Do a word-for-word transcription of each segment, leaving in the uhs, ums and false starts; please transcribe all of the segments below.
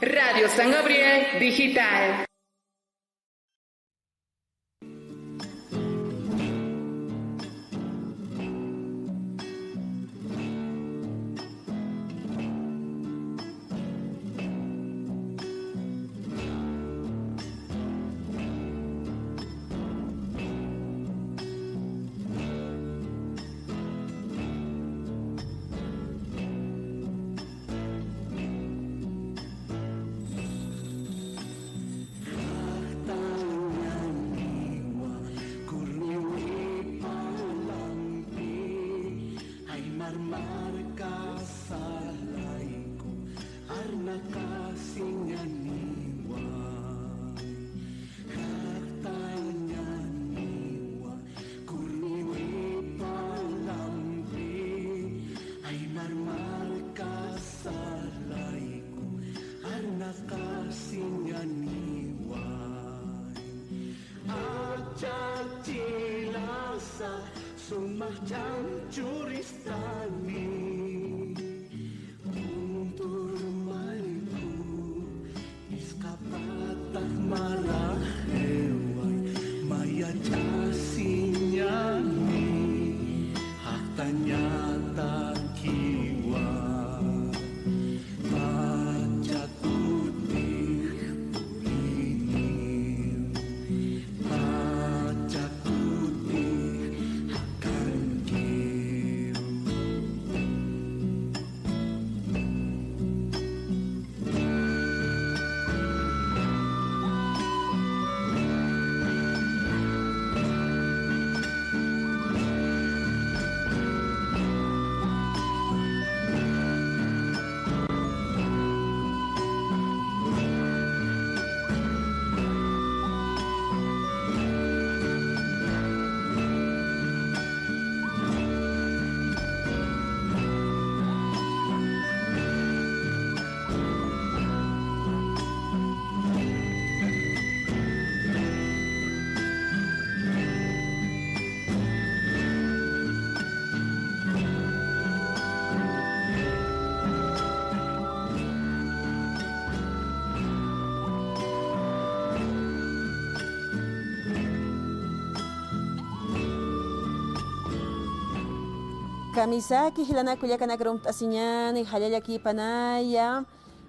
Radio San Gabriel Digital. Jaqtañaniwa kurniwipa lampi, aymar markasa layku arnaqasiñaniwa. Jaqtañaniwa kurniwipa lampi, aymar markasa layku arnaqasiñaniwa. Achachilasa sumaq ch'amchuristani, kuntur mayku, isqapataq maraqiway mayach'asiñani, jaqtañatakiwa. Pachakutix puriniw, pachakutix jakankiw. Kamisaki jilanaka kullakanaka, arumt'asiñäni, jallallakipanaya.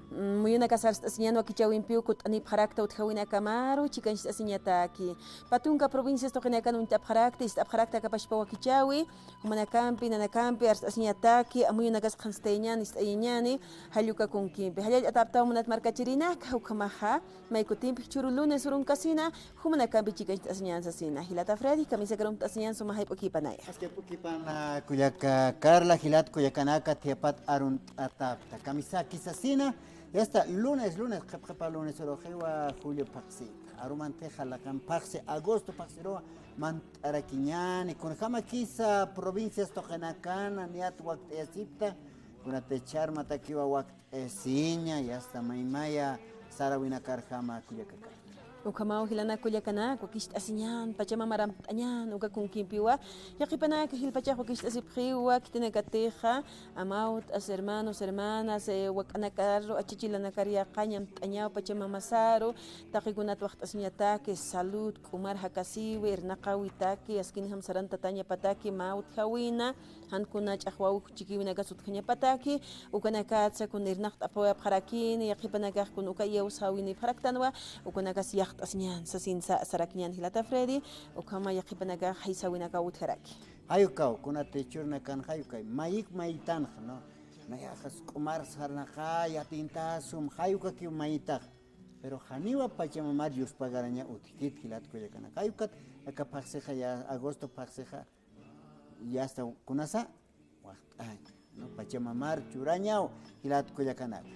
Mm, muyunakasa arst'asiñäni wakichäwimpiw kutt'anipxarakta utjäwinakamaru, chikancht'asiñataki. Pä tunka provincias tuqinakan uñt'apxarakta, ist'apxarakta aka pachpa wakichäwi, jumanakampi, nanakampi, arst'asiñataki, muyunakas qhanstayañäni, ist'ayañäni, jall uka kunkimpi. Jallalla ataptaw munat markachirinaka, ukhamaxa, may kutimpix jichhüru lunes urunkasina, jumanakampi chikancht'asiñän sasina. Jilata Freddy, kamisaki arumt'asiñän suma jayp'ukipanaya. Jayp'ukipan, kullaka Carla, jilat kullakanaka, thiyapata arumt'atäpxta. Kamisaki sasina, ya está, lunes, lunes, qhipqhipa lunes uruxiwa, julio phaxsita. Arumantixa laqin phaxsi, agosto phaxsiruwa, mant'arakiñäni, kunjamakisa provincias tuqinakana, niyat wakt'ayasipxta, kunatix ch'armatakiwa wakt- esiña, ya está, maymaya saräwinakarjama kullaka Carla. Ukhamaw jilanaka kullakanaka, wakicht'asiñän, pachamamar amt'añän, uka kunkimpiwa, yaqhipanaka jilpachax wakicht'asipxiwa, khitinakatixa, amawt'as, hermanos, hermanas, eh, wak'anakaru, achachilanakar yaqañ amt'añaw, pachamamasaru, taqikunat waxt'asiñataki, salud, k'umar jakasiwi, irnaqawitaki, askinjam sarantatañapataki, mä utjäwina, jan kuna ch'axwäwi jichhüruwinakas utjañapataki, ukanakatsa kun irnaqt'apawayapxarakini, yaqhipanakax kun uka iyawsäwinipxaraktanwa, ukanakas yaqt'asiñän, sasin sa-, sarakñän jilata Freddy, ukhama yaqhipanakax jaysäwinakaw utjaraki. Jay ukaw, kunatix jichhürunakan jay ukay, mayik mayitanxa, ¿no? Nayaxas k'umar sarnaqay, yatintasum, jay ukakiw mayitax. Pero janiwa pachamamar yuspagaraña utjkit jilat kullakanaka. Jay ukat, aka phaxsixa ya, agosto phaxsixa, ya está, kunasa, waxt'añ, ¿no? Pachamamar churañaw, jilat kullakanaka.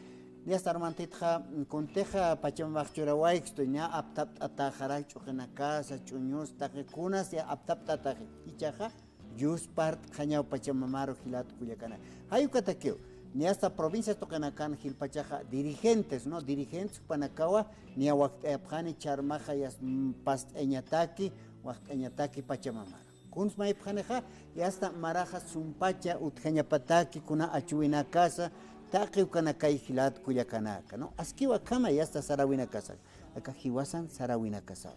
Niya está, arumantitxa, kuntixa pachamamax churawaykistu, ña aptapt'ataxarak ch'uqinakasa, ch'uñus, taqi kunas ya aptapt'ataxi. Jichhaxa, yuspart'xañaw pachamamaru jilat kullakanaka. Jay ukatakiw, niya está provincias tuqinakan jilpachaxa dirigentes, ¿no? Dirigentes jupanakawa, niya wakt'ayapxani, ch'armaxa ya, mm, past'añataki, waxt'añataki pachamamar. Kuns mayipxanixa, ya está maraxa sumpacha utjañapataki, kuna achuwinakasa, Taqi ukanakay jilat kullakanaka, ¿no? Askiwa akhama yasta sarawinakasa. Aka jiwasan sarawinakasa.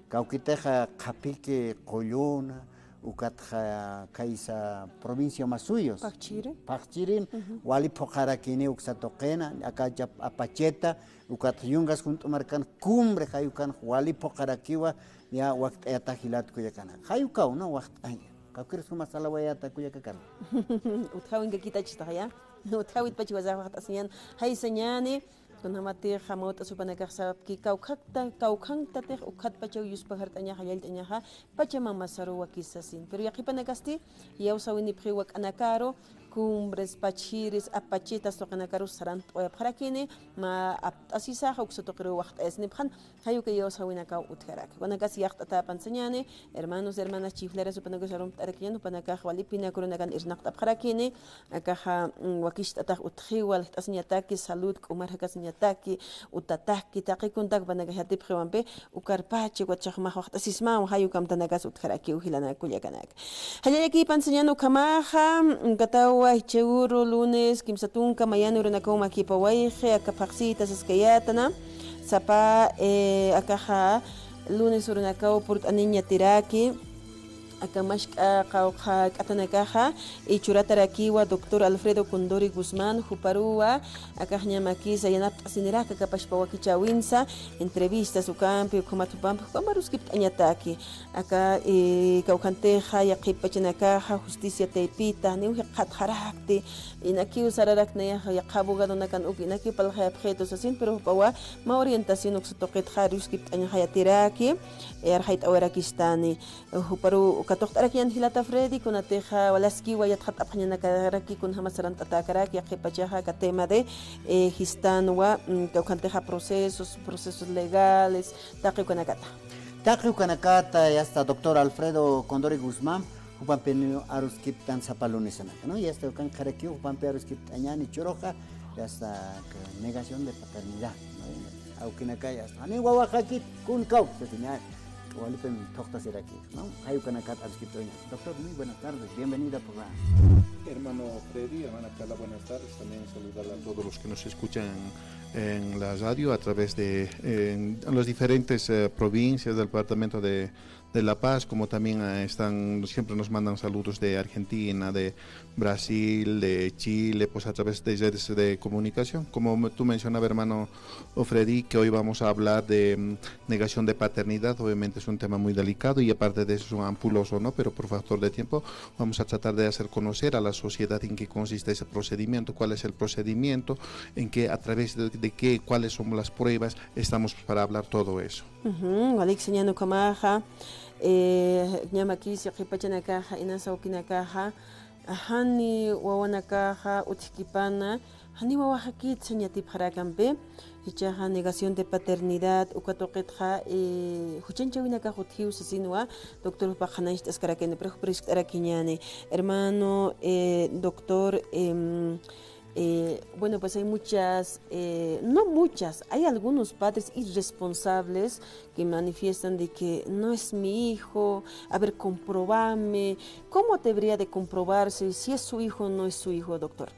Kawkitixa Qhapiki, Qulluna, ukatxa kaysa provincia Masuyos. Paqchirin. Paqchirin, wali phuqarakini uksa tuqina, aka chap-, Apacheta, ukatxa yungas junt'u markan Cumbre, jay ukan wali phuqarakiwa, ya wakt'ayata jilat kullakanaka. Jay ukaw, ¿no? Wakt'aña. Kawkir suma salawayata kullakakan. Utjawin kakitachistaxa, ya. Utjawit pacha wasax wakt'asiñan, jay sañani, kunjamatixa mawt'as jupanakax sapki, kawkhankta, kawkhanktatix ukhatpachaw yuspajart'añaxa, llallt'añaxa, Pachamama saruw wakisa sasin. Pero yaqhipanakasti, yawsäwinipxiw wak'anakaru, Cumbres, Pachjiris, Apachetas tuqinakaru sarant'awayapxarakini, mä apt'asisaxa uksa tuqiruw waxt'ayasinipxan, jay uka yawsäwinakaw utjaraki. Jupanakasti yaqt'atäpan sañani, hermanos, hermanas, chiflaras jupanakax arumpt'arakiñan, jupanakax walipinakurunakan irnaqt'apxarakini, akaxa, mm, wakicht'atax utjiwa, aljt'asiñataki, salud k'umar jakasiñataki, utataki, taqi kuntak jupanakax yatipxiwampi, ukarpacha, ukat jumax waxt'asismaw, jay uka amtanakas utjarakiw jilanaka kullakanaka. Jallallakipan sañan ukhamaxa, mm, katawa, jichhüru, lunes, kimsa tunka, mayan urunakaw makipawayxi, aka phaxsita saskayätana, sapa, eh, akaxa, lunes urunakaw purt'aniñ yatiraki, aka mask'a qawqha k'atanakaxa, y churatarakiwa doctor Alfredo Condori Guzmán, juparuwa, akax ñamakisa yanapt'asiniraka aka pachpa wakichäwinsa, entrevistas ukampi, ukhamat jupampi, jupam aruskipt'añataki. Aka, eh, kawkhantixa, yaqhip pachanakaxa, justicia taypita, janiw jikxatxarakti, inakiw sararaknayaxa, yaqha abogadonakan uk, inakiw parlxayapxitu sasin, pero jupawa, mä orientación uksa tuqitxa aruskipt'añaxa yatiraki, eh, arxayt'awarakistani. Juparu katuqt'arakiñan jilata Freddy, kunatixa walaskiwa yatxat'apxañanakaraki, kunjamat sarant'atäkaraki, yaqhip pachaxa aka tema de, eh, jistanwa, mm, kawkhantixa procesos, procesos legales, taqi ukanakata. Taqi ukanakata, yasta doctor Alfredo Condori Guzmán, jupampiniw aruskiptan sapa lunesanaka, ¿no? Yasta ukankarakiw, jupampi aruskipt'añani churuxa, yasta negación de paternidad, ¿no? Awkinakay, yasta, janiw wawaxakit, kunkaw, sasiña, walipim thuqtasiraki, ¿no? Jay ukanakat aruskipt'aña. Doctor, muy buenas tardes, bienvenido al programa. Hermano Freddy, hermana Carla, buenas tardes. También saludarle a todos los que nos escuchan en la radio a través de, en, en las diferentes, eh, provincias del departamento de, de La Paz, como también, eh, están, siempre nos mandan saludos de Argentina, de Brasil, de Chile, pues a través de redes de comunicación. Como me- tú mencionabas, hermano Freddy, que hoy vamos a hablar de, mm, negación de paternidad, obviamente es un tema muy delicado y aparte de eso es un ampuloso, ¿no? Pero por factor de tiempo vamos a tratar de hacer conocer a la sociedad en qué consiste ese procedimiento, cuál es el procedimiento, en qué, a través de, de qué, cuáles son las pruebas, estamos para hablar todo eso. Ujú, walik sañan ukhamaxa, eh, ñamakis yaqhipachanakaxa, inas awkinakaxa, jani wawanakaxa utjkipana, jani wawaxakit sañ yatipxarakampi, jichhaxa negación de paternidad, uka tuqitxa, eh, juchanchawinakax utjiw sasinwa, doctor jupax qhanañcht'askarakini, pero jupax purikt'arakiñani. Hermano, eh, doctor, em, eh, bueno, pues hay muchas, eh, no muchas, hay algunos padres irresponsables que manifiestan de que no es mi hijo, a ver, comprobame. ¿Cómo debería de comprobarse si es su hijo o no es su hijo, doctor?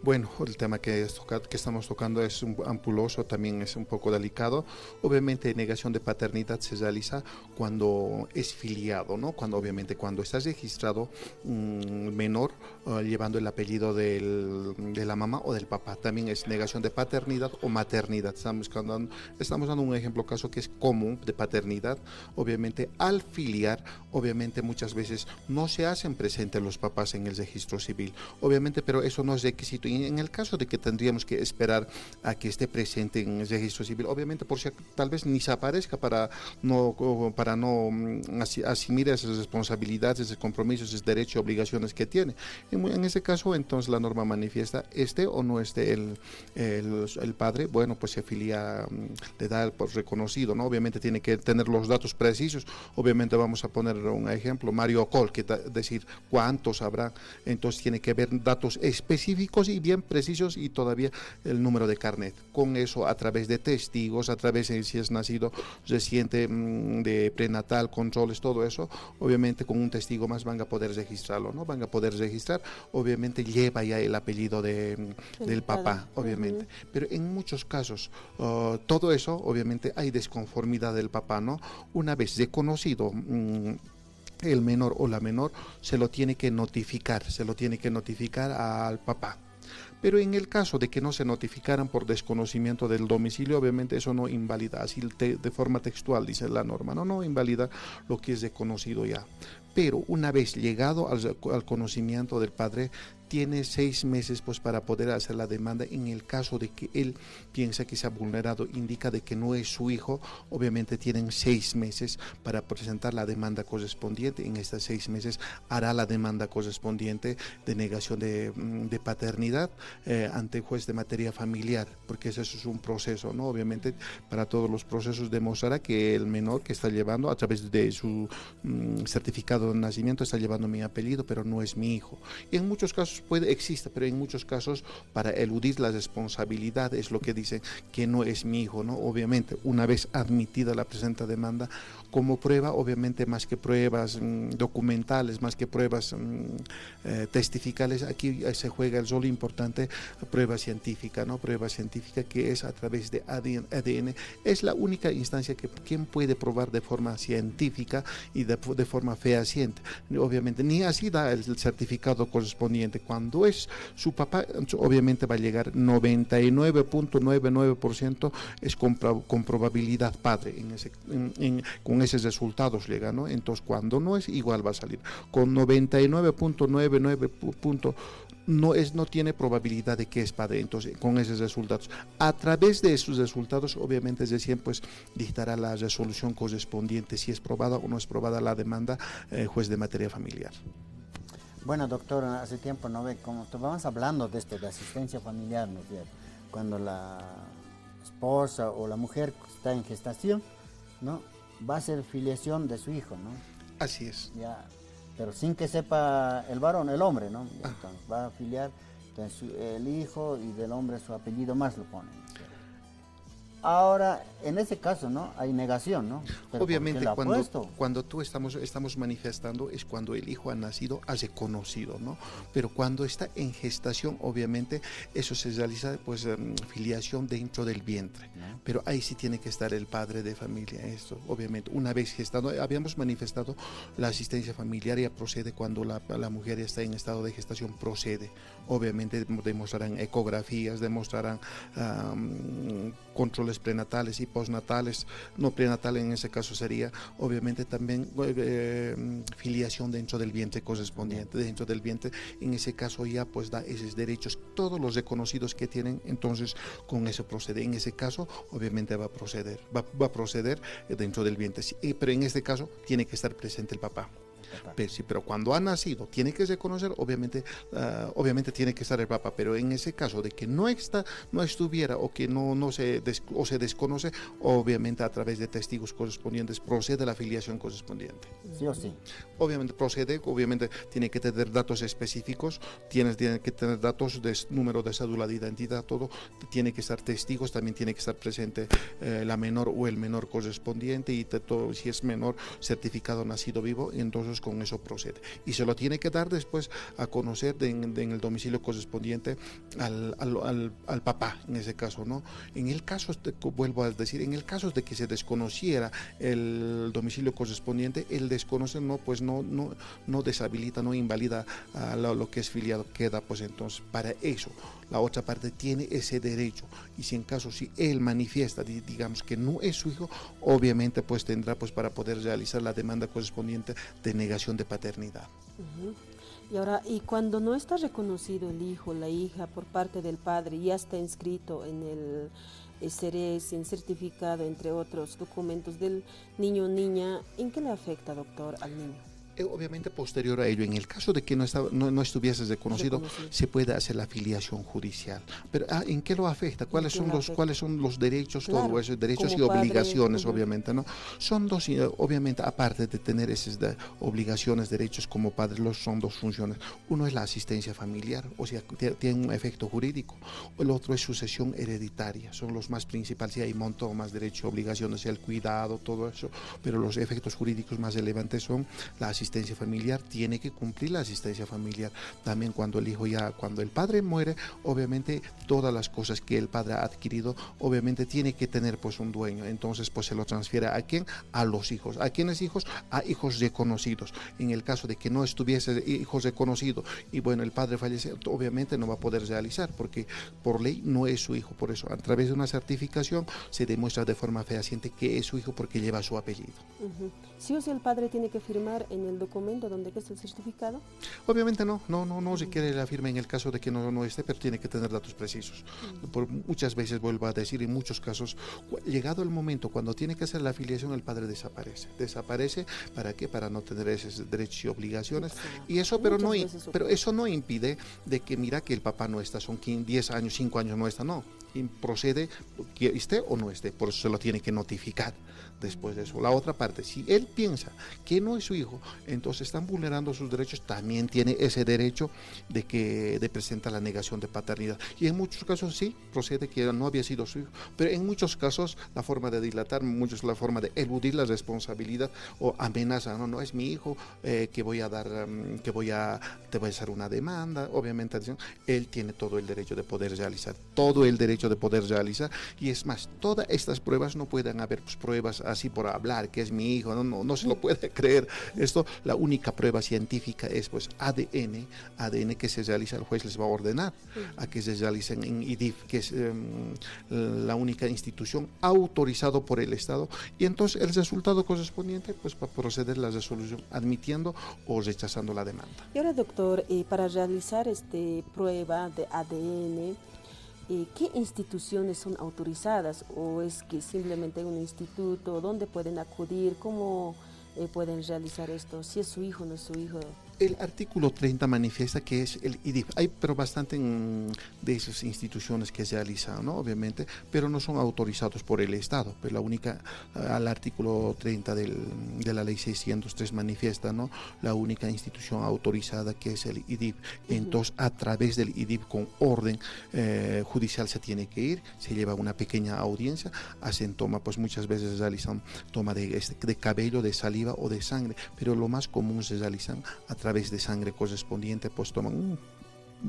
Bueno, el tema que es toca- que estamos tocando es un ampuloso, también es un poco delicado. Obviamente, negación de paternidad se realiza cuando es filiado, ¿no? Cuando, obviamente, cuando está registrado un menor, eh, llevando el apellido del- de la mamá o del papá. También es negación de paternidad o maternidad. Estamos buscando- estamos dando un ejemplo, caso que es común de paternidad. Obviamente, al filiar, obviamente, muchas veces no se hacen presentes los papás en el registro civil. Obviamente, pero eso no es requisito. Y en el caso de que tendríamos que esperar a que esté presente en el registro civil, obviamente, por si ac- tal vez ni se aparezca para no, para no, mm, asi- asumir esas responsabilidades, esos compromisos, esos derechos y obligaciones que tiene. En, en ese caso, entonces, la norma manifiesta, esté o no esté el, el, el padre, bueno, pues se filia, mm, le da por reconocido, ¿no? Obviamente tiene que tener los datos precisos. Obviamente vamos a poner un ejemplo, Mario Col, que ta- decir cuántos habrá. Entonces tiene que haber datos específicos y bien precisos y todavía el número de carnet. Con eso, a través de testigos, a través de si es nacido reciente, mm, de prenatal, controles, todo eso, obviamente con un testigo más van a poder registrarlo, ¿no? Van a poder registrar, obviamente lleva ya el apellido de, mm, del papá, obviamente. Pero en muchos casos, ah, todo eso, obviamente, hay desconformidad del papá, ¿no? Una vez reconocido, mm, el menor o la menor, se lo tiene que notificar, se lo tiene que notificar al papá. Pero en el caso de que no se notificaran por desconocimiento del domicilio, obviamente eso no invalida, así te- de forma textual dice la norma, no, no invalida lo que es reconocido ya. Pero una vez llegado al, al conocimiento del padre, tiene seis meses, pues, para poder hacer la demanda en el caso de que él piensa que se ha vulnerado, indica de que no es su hijo, obviamente tienen seis meses para presentar la demanda correspondiente. En estos seis meses hará la demanda correspondiente de negación de, mm, de paternidad, eh, ante el juez de materia familiar, porque ese es un proceso, ¿no? Obviamente, para todos los procesos demostrará que el menor que está llevando a través de su, mm, certificado de nacimiento está llevando mi apellido, pero no es mi hijo. Y en muchos casos puede, existe, pero en muchos casos, para eludir la responsabilidad, es lo que dicen que no es mi hijo, ¿no? Obviamente, una vez admitida la presente demanda, como prueba, obviamente, más que pruebas, mm, documentales, más que pruebas, mm, eh, testificales, aquí, eh, se juega el rol importante, prueba científica, ¿no? Prueba científica que es a través de A D N, A D N. Es la única instancia que quien puede probar de forma científica y de, de forma fehaciente. Obviamente, ni así da el certificado correspondiente. Cuando es su papá, entonces, obviamente va a llegar noventa y nueve punto nueve nueve por ciento es con pro- con probabilidad padre en ese, en- en- con esos resultados llega, ¿no? Entonces, cuando no es, igual va a salir. Con noventa y nueve punto nueve nueve pu- punto, no es, no tiene probabilidad de que es padre. Entonces, con esos resultados, a través de esos resultados, obviamente, recién, pues, dictará la resolución correspondiente, si es probada o no es probada la demanda, eh, juez de materia familiar. Bueno, doctor, hace tiempo no ve cómo estábamos hablando de esto, de asistencia familiar, ¿no es cierto? Cuando la esposa o la mujer está en gestación, ¿no? Va a ser filiación de su hijo, ¿no? Así es. Ya, pero sin que sepa el varón, el hombre, ¿no? Ah. Entonces, va a filiar, entonces, su- el hijo y del hombre su apellido más lo ponen, ¿no? Ahora, en ese caso, ¿no? Hay negación, ¿no? Pero ¿por qué? Obviamente, la ha cuando, puesto. Cuando tú estamos, estamos manifestando es cuando el hijo ha nacido, ha reconocido, ¿no? Pero cuando está en gestación, obviamente, eso se realiza, pues, em, filiación dentro del vientre. ¿No? Pero ahí sí tiene que estar el padre de familia, esto, obviamente. Una vez gestando, habíamos manifestado la asistencia familiar, ya procede cuando la, la mujer ya está en estado de gestación, procede. Obviamente, demostrarán ecografías, demostrarán, am, controles prenatales y postnatales, no prenatal en ese caso sería, obviamente también, eh, filiación dentro del vientre correspondiente, dentro del vientre, en ese caso ya, pues, da esos derechos, todos los reconocidos que tienen, entonces con eso procede. En ese caso, obviamente va a proceder, va, va a proceder, eh, dentro del vientre. Sí, eh, pero en este caso tiene que estar presente el papá. Papá. Pero, sí, pero cuando ha nacido, tiene que reconocer, obviamente, ah, obviamente tiene que estar el papá, pero en ese caso de que no está, no estuviera o que no, no se des- o se desconoce, obviamente a través de testigos correspondientes procede la filiación correspondiente. Sí o sí. Obviamente procede, obviamente tiene que tener datos específicos, tienes, tiene que tener datos de s- número de cédula de identidad, todo, tiene que estar testigos, también tiene que estar presente, eh, la menor o el menor correspondiente y te- todo, si es menor, certificado nacido vivo, entonces con eso procede. Y se lo tiene que dar después a conocer de- en, en el domicilio correspondiente al, al- al- al papá, en ese caso, ¿no? En el caso, este, co- vuelvo a decir, en el caso de que se desconociera el domicilio correspondiente, el desconocer no, pues no, no, no deshabilita, no invalida a lo, lo que es filiado, queda, pues, entonces, para eso la otra parte tiene ese derecho. Y si en caso, si él manifiesta, di- digamos, que no es su hijo, obviamente, pues, tendrá, pues, para poder realizar la demanda correspondiente de negación de paternidad. Ujú. Y ahora, y cuando no está reconocido el hijo, la hija por parte del padre, ya está inscrito en el, eh, SERES, en certificado, entre otros documentos del niño o niña, ¿en qué le afecta, doctor, al niño? Eh, obviamente, posterior a ello, en el caso de que no, está, no, no estuviese reconocido, se puede hacer la afiliación judicial. Pero, ah, ¿en qué lo afecta? ¿Cuáles son los, cuáles son los derechos, todo eso, derechos y obligaciones, obviamente, ¿no? Son dos, eh, obviamente, aparte de tener esas obligaciones, derechos como padre, los, son dos funciones. Uno es la asistencia familiar, o sea, tiene un efecto jurídico. El otro es sucesión hereditaria, son los más principales, y hay montón más derechos, obligaciones, el cuidado, todo eso, pero los efectos jurídicos más relevantes son la asistencia familiar, tiene que cumplir la asistencia familiar. También cuando el hijo ya, cuando el padre muere, obviamente todas las cosas que el padre ha adquirido, obviamente tiene que tener pues un dueño. Entonces pues se lo transfiere ¿a quién? A los hijos. ¿A quiénes hijos? A hijos reconocidos. En el caso de que no estuviese hijos reconocidos y bueno, el padre fallece, obviamente no va a poder realizar porque por ley no es su hijo. Por eso, a través de una certificación se demuestra de forma fehaciente que es su hijo porque lleva su apellido. Sí o sí el padre tiene que firmar en el documento donde que es el certificado. Obviamente no, no, no, no requiere la firma en el caso de que no, no esté, pero tiene que tener datos precisos. Por muchas veces vuelvo a decir, en muchos casos, llegado el momento cuando tiene que hacer la afiliación, el padre desaparece. ¿Desaparece para qué? Para no tener esos derechos y obligaciones. Y eso, pero no, pero eso no impide de que mira que el papá no está, son diez años, cinco años no está, no. Procede, que esté o no esté, por eso se lo tiene que notificar después de eso. La otra parte, si él piensa que no es su hijo, entonces están vulnerando sus derechos, también tiene ese derecho de que de presentar la negación de paternidad. Y en muchos casos sí, procede que no había sido su hijo, pero en muchos casos la forma de dilatar, muchos la forma de eludir la responsabilidad o amenaza, no, no es mi hijo, eh, que voy a dar, mm, que voy a, te voy a hacer una demanda, obviamente, él tiene todo el derecho de poder realizar, todo el derecho de poder realizar, y es más, todas estas pruebas no pueden haber pues, pruebas así por hablar, que es mi hijo, no, no, no se lo puede creer. Esto, la única prueba científica es pues A D N, A D N que se realiza, el juez les va a ordenar a que se realicen en IDIF, que es em, la única institución autorizado por el Estado, y entonces el resultado correspondiente pues va a proceder la resolución admitiendo o rechazando la demanda. Y ahora, doctor, eh, para realizar este prueba de A D N, eh, ¿qué instituciones son autorizadas? ¿O es que simplemente un instituto? ¿Dónde pueden acudir? ¿Cómo eh, pueden realizar esto? Si es su hijo o no es su hijo. El artículo treinta manifiesta que es el IDIF. Hay, pero bastante en, de esas instituciones que se realizan, ¿no? Obviamente, pero no son autorizados por el Estado. Pues la única, al artículo treinta del, de la ley seiscientos tres manifiesta, ¿no? La única institución autorizada que es el IDIF. Entonces, a través del IDIF, con orden eh, judicial, se tiene que ir, se lleva una pequeña audiencia, hacen toma, pues muchas veces realizan toma de, este, de cabello, de saliva o de sangre, pero lo más común se realizan a través de sangre correspondiente, pues toman un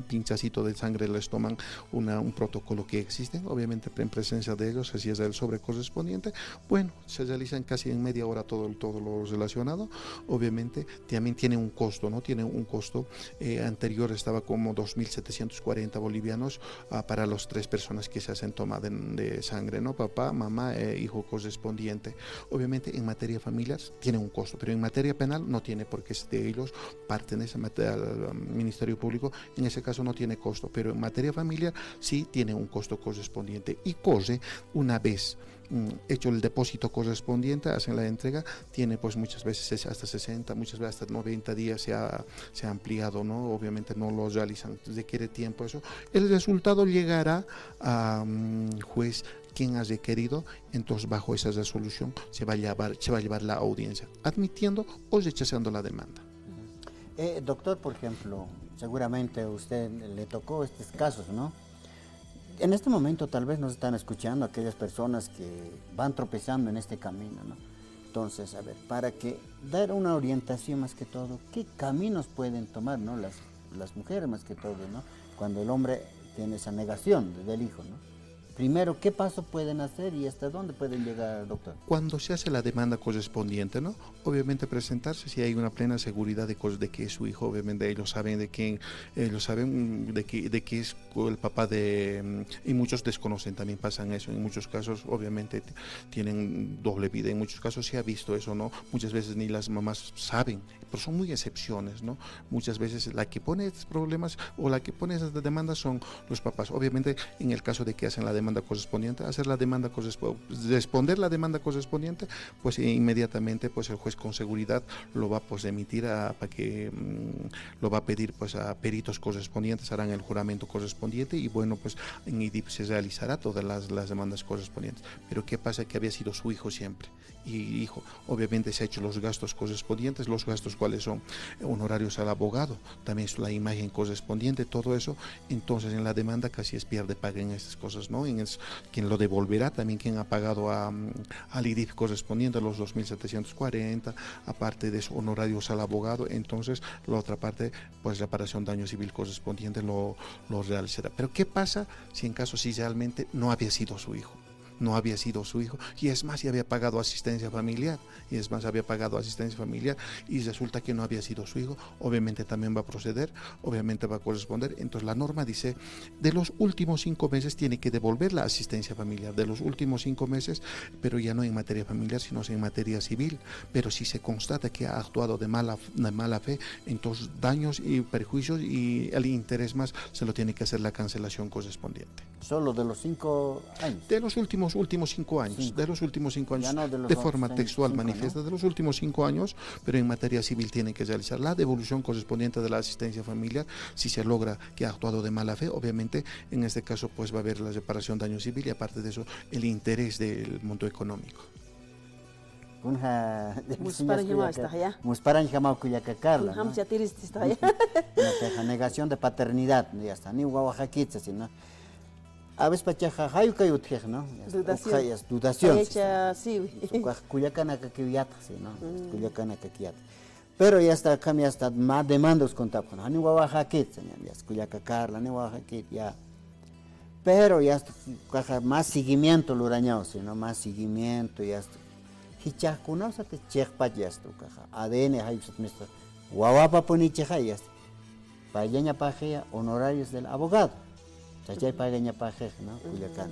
pinchacito de sangre, les toman una, un protocolo que existe, obviamente en presencia de ellos se cierra el sobre correspondiente. Bueno, se realizan casi en media hora todo, todo lo relacionado. Obviamente también tiene un costo, ¿no? Tiene un costo. Eh, anterior estaba como dos mil setecientos cuarenta bolivianos ah, para las tres personas que se hacen toma de, de sangre, ¿no? Papá, mamá, eh, hijo correspondiente. Obviamente en materia familiar tiene un costo, pero en materia penal no tiene porque es de ellos, pertenece al Ministerio Público, en ese caso no tiene costo, pero en materia familiar sí tiene un costo correspondiente y corre una vez mm, hecho el depósito correspondiente, hacen la entrega, tiene pues muchas veces hasta sesenta, muchas veces hasta noventa días se ha, se ha ampliado, ¿no? Obviamente no lo realizan, requiere tiempo eso. El resultado llegará a um, juez quien ha requerido, entonces bajo esa resolución se va a llevar, se va a llevar la audiencia, admitiendo o rechazando la demanda. Eh, doctor, por ejemplo, seguramente a usted le tocó estos casos, ¿no? En este momento tal vez nos están escuchando aquellas personas que van tropezando en este camino, ¿no? Entonces, a ver, para que dar una orientación más que todo, ¿qué caminos pueden tomar, ¿no? Las, las mujeres más que todo, ¿no? Cuando el hombre tiene esa negación del hijo, ¿no? Primero, ¿qué paso pueden hacer y hasta dónde pueden llegar, doctor? Cuando se hace la demanda correspondiente, ¿no? Obviamente presentarse si hay una plena seguridad de, de que es su hijo, obviamente ellos saben de quién, ellos saben de que, de que es el papá de... Mm, y muchos desconocen, también pasan eso. En muchos casos, obviamente, tienen doble vida. En muchos casos se ha visto eso, ¿no? Muchas veces ni las mamás saben Pero son muy excepciones, ¿no? Muchas veces la que pone estos problemas o la que pone esas demandas son los papás. Obviamente, en el caso de que hacen la demanda correspondiente, hacer la demanda correspo-, responder la demanda correspondiente, pues, eh, inmediatamente, pues, el juez con seguridad lo va, pues, emitir a, para que, mm, lo va a pedir, pues, a peritos correspondientes, harán el juramento correspondiente y, bueno, pues, en IDIP se realizará todas las, las demandas correspondientes. Pero ¿qué pasa? Que había sido su hijo siempre. Y, hijo, obviamente se ha hecho los gastos correspondientes, los gastos cuáles son, eh, honorarios al abogado, también es la imagen correspondiente, todo eso. Entonces, en la demanda casi es pierde paga en estas cosas, ¿no? En es, quien lo devolverá, también quien ha pagado a, mm, al IDIP correspondiente, los dos mil setecientos cuarenta, aparte de eso, honorarios al abogado, entonces la otra parte, pues reparación daño civil correspondiente lo, lo realizará. Pero ¿qué pasa si en caso si realmente no había sido su hijo? No había sido su hijo, y es más, ya había pagado asistencia familiar, y es más, había pagado asistencia familiar, y resulta que no había sido su hijo, obviamente también va a proceder, obviamente va a corresponder. Entonces, la norma dice, de los últimos cinco meses tiene que devolver la asistencia familiar, de los últimos cinco meses, pero ya no en materia familiar, sino en materia civil. Pero si se constata que ha actuado de mala, de mala fe, entonces daños y perjuicios y el interés más se lo tiene que hacer la cancelación correspondiente. Solo de los cinco años. De los últimos, últimos cinco años, cinco. De los últimos cinco años, ya no de los de forma textual cinco, ¿no? Manifiesta, de los últimos cinco años, pero en materia civil tiene que realizar la devolución correspondiente de la asistencia familiar, si se logra que ha actuado de mala fe, obviamente, en este caso, pues, va a haber la reparación daño civil y, aparte de eso, el interés del monto económico. Kunja, musparañjamaw, ya, ist'axaya. Musparañjamaw kullaka Carla, ¿no? Kunjam yatiristi, ist'axaya. Una queja, negación de paternidad, ya está, ni wawaxakitsa, sino. A veces pachaxa jayukay utjix, ¿no? Ya está. Dudación. Ukxa, ya es dudación, sí, sí. Ukax kullakanakakiw yatxi, ¿no? Mm. Kullakanakakiw yatxi. Pero ya está, akham ya está, mä demandas contapxan. Jani wawaxakit, señor, ya está, kullaka Carla, jani wawaxakit, ya. Pero ya está, ukaxa más seguimiento lurañaw, sino más seguimiento, ya está. Jichhax kunawsati chiqpach, ya está, ukaxa. A D N, jay, uksat mista. Wawapapunichixa, ya está. Payllañapaxiya honorarios del abogado. Chachay pagañapajix, ¿no? Kullakan.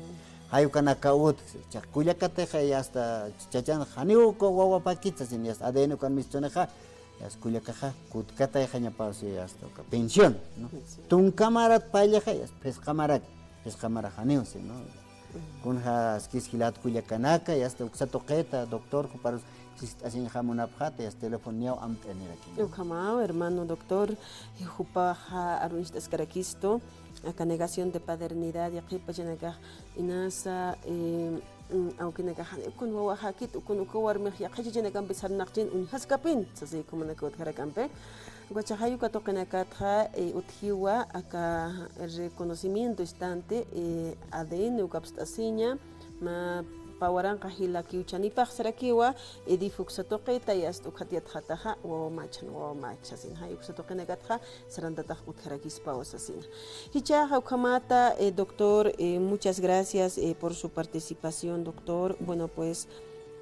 Jay ukanaka utjsi. Chaq kullakatixa ya está, chachan janiw uka wawapakitsa, sin ya está, A D N ukan mistunixa, ya está, kullakaxa kutkatayxañapawsi, ya está, uka pensión, ¿no? Tunka marat payllaxa, ya está, phisqa marak, phisqa marak janiw, sí, ¿no? Kunjaskis jilat kullakanaka, ya está, uksa tuqita, doctor, juparus sist'asiñjamunapxata, ya está, teléfono niyaw amt'aniraki. Ukhamaw, hermano doctor, jupaxa aruñcht'askarakistu, aka negación de paternidad, yaqhipachanakax inasa, eh, mm, awkinakax, ukun wawaxakit, ukun uka warmix yaqhichachanakampi sarnaqchin uñjaskapin, sasi ukhamanaka utjarakampi. Ukachaxa jay uka tuqinakatxa, eh, utjiwa aka reconocimiento instante, eh, A D N ukapst'asiña, mä pä waranqa jilakiw chanipax sarakiwa, EDIF uksa tuqita, ya está, ukat yatxataxa, wawa mächan, wawa mäch sasin, jay uksa tuqinakatxa, sarantatax utjarakispawa sasina. Jichhaxa ukhamata, eh, doctor, eh, muchas gracias, eh, por su participación, doctor. Bueno, pues,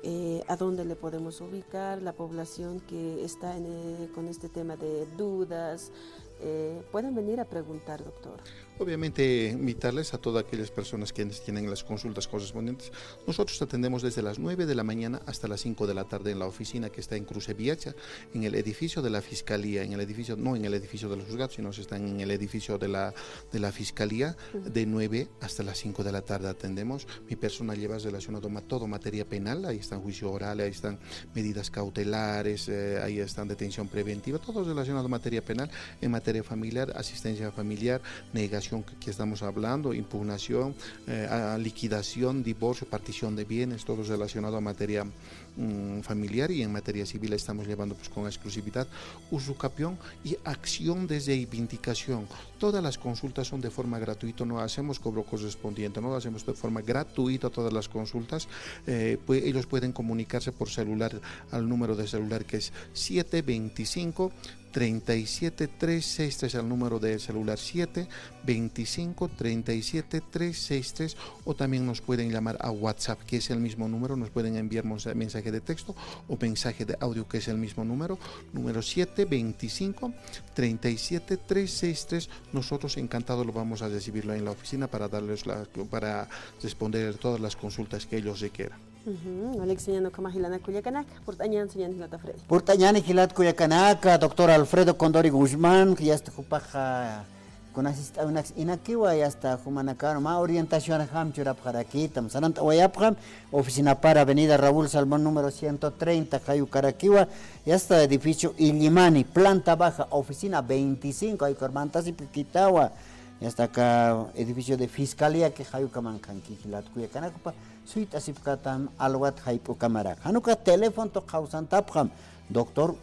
eh, ¿a dónde le podemos ubicar? La población que está en, eh, con este tema de dudas, eh, pueden venir a preguntar, doctor. Obviamente, invitarles a todas aquellas personas quienes tienen las consultas correspondientes. Nosotros atendemos desde las nueve de la mañana hasta las cinco de la tarde en la oficina que está en Cruce Viacha, en el edificio de la Fiscalía, en el edificio, no en el edificio de los juzgados, sino se están en el edificio de la, de la Fiscalía, de nueve hasta las cinco de la tarde atendemos. Mi persona lleva relacionado ma-, todo materia penal, ahí están juicio oral, ahí están medidas cautelares, eh, ahí están detención preventiva, todo relacionado a materia penal, en materia familiar, asistencia familiar, negación que, que estamos hablando, impugnación, eh, a, liquidación, divorcio, partición de bienes, todo relacionado a materia, mm, familiar, y en materia civil estamos llevando, pues, con exclusividad usucapión y acción de reivindicación. Todas las consultas son de forma gratuita, no hacemos cobro correspondiente, no hacemos de forma gratuita todas las consultas. Eh, pue-, ellos pueden comunicarse por celular al número de celular que es siete veinticinco, treinta y siete tres seis tres, al número de celular siete veinticinco, treinta y siete tres seis tres, o también nos pueden llamar a WhatsApp, que es el mismo número, nos pueden enviar mensa-, mensaje de texto o mensaje de audio, que es el mismo número, número siete veinticinco, treinta y siete tres seis tres. Nosotros encantado lo vamos a recibirlo en la oficina para darles la, para responder todas las consultas que ellos requieran. Ujú, walik sañäni ukhama jilanaka kullakanaka, purt'añäni sañäni jilata Freddy. Purt'añäni jilat kullakanaka, doctor Alfredo Condori Guzmán, yasta jupaxa kuna sist'awinaks inakiwa, yasta jumanakaru mä orientacionjam churapxarakitam, sarantawayapxam, oficinapar avenida Raúl Salmón número ciento treinta, jay ukarakiwa, yasta edificio Illimani, planta baja, oficina veinticinco, jay ukar mantasipkitawa, yasta aka edificio de fiscalía que jay ukaman qhanki jilat kullakanaka, jupa suyt'asipkatam alwat jayp'ukamarak. Jan ukax teléfono qhawsantapxam, doctor